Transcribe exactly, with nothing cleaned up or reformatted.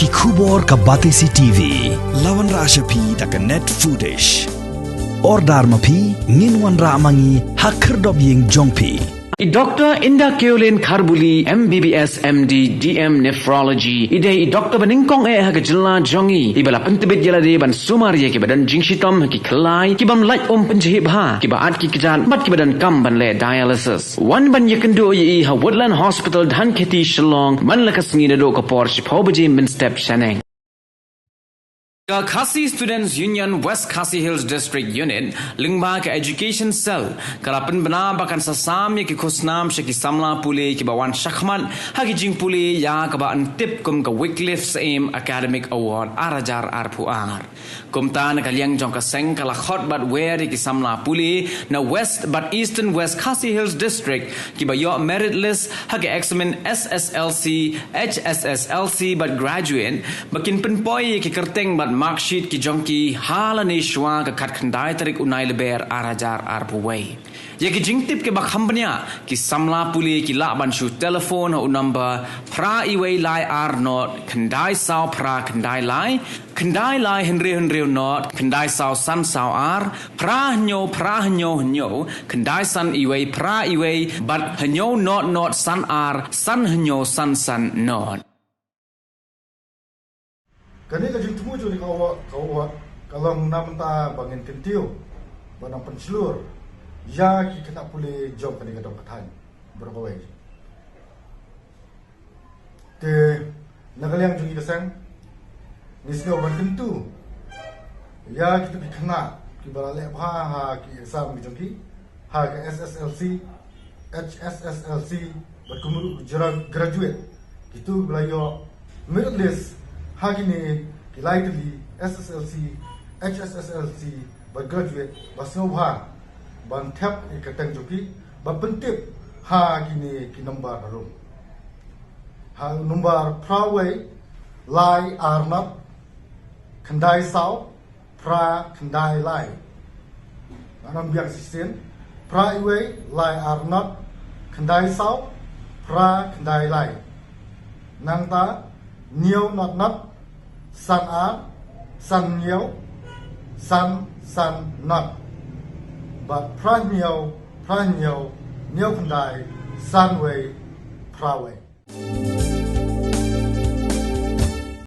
Ki khubor ka Batesi T V. La wanrah sha phi da ka Net Foodish. Order ma phi, ngin wanrah ma ngi ha khyrdop ïing jong phi. I Doctor Inda Keolin Kharbuli, M B B S, M D, D M Nephrology, i dei i doctor ba nyngkong eh ha ka jylla jong ngi, iba la pyntbit ïa lade ban sumar ïa kiba don jingshitom ha ki khyllai, ki bym lait um pynjhieh bha, kiba at ki kjat bad kiba donkam ban leh dialysis. Wan ban ïakynduh ïa i ha Woodland Hospital, Dhankheti, Shillong, man la ka sngi naduh ka por shiphew baje mynstep shaneng. Ka Khasi Students Union West Khasi Hills District Unit, lyngba ka Education Cell, ka la pynbna ba kan sa sam ïa ki khusnam sha ki samla pule kiba wan shakhmat ha ki jingpule ïa kaba yn tip kum ka Wycliffe Syiem Academic Award ar hajar arphew ar. Kumta, na ka liang jong ka seng, ka la khot bad wer ïa ki samla pule na West bad Eastern West Khasi Hills District kiba ïoh merit list ha ka eksamin S S L C, H S S L C bad graduate, ba kin pynpoi ïa ki kyrteng bad marksheet ki jong ki ha lane shuwa ka khatkhyndai tarik u Naiïalam ar hajar arphew wei. Ïa ki jingtip kiba kham bniah, ki samla pule ki lah ban shu telephone ha u number phra wei lai ar not khyndai saw phra khyndai lai, khyndai lai hynriew hynriew not khyndai saw san saw ar, phra hynñiew phra hynñiew hynñiew khyndai san wei phra wei, bad hynñiew not not san ar san hynñiew san san not. Kane ka jingthmu jong kane ka award, ka award, ka long namar ba ngin kyntiew ban nang pynshlur ïa ki khynnah pule jong kane ka dong ka thaiñ baroh kawei. Te na ka liang jong ngi ka seng, ngi sngew ban kyntu ïa kito ki khynnah kiba la leh bha ha ki exam ki jong ki, ha ka S S L C, H S S L C bad kumjuh jra-, graduate, kito kiba la ïoh merit list ha kine ki lai tylli, S S L C, H S S L C bad graduate, ba sngewbha ban thep ïa ka kyrteng jong ki, ba pyntip ha kine ki number harum. Ha number phra wei lai ar not khyndai saw phra khyndai lai. Ngan ym biang shisien. Phra wei lai ar not khyndai saw phra khyndai lai. Nangta hynñiew not not san ar san hynñiew san san not. Bad phra hynñiew phra hynñiew hynñiew khyndai san wei phra wei.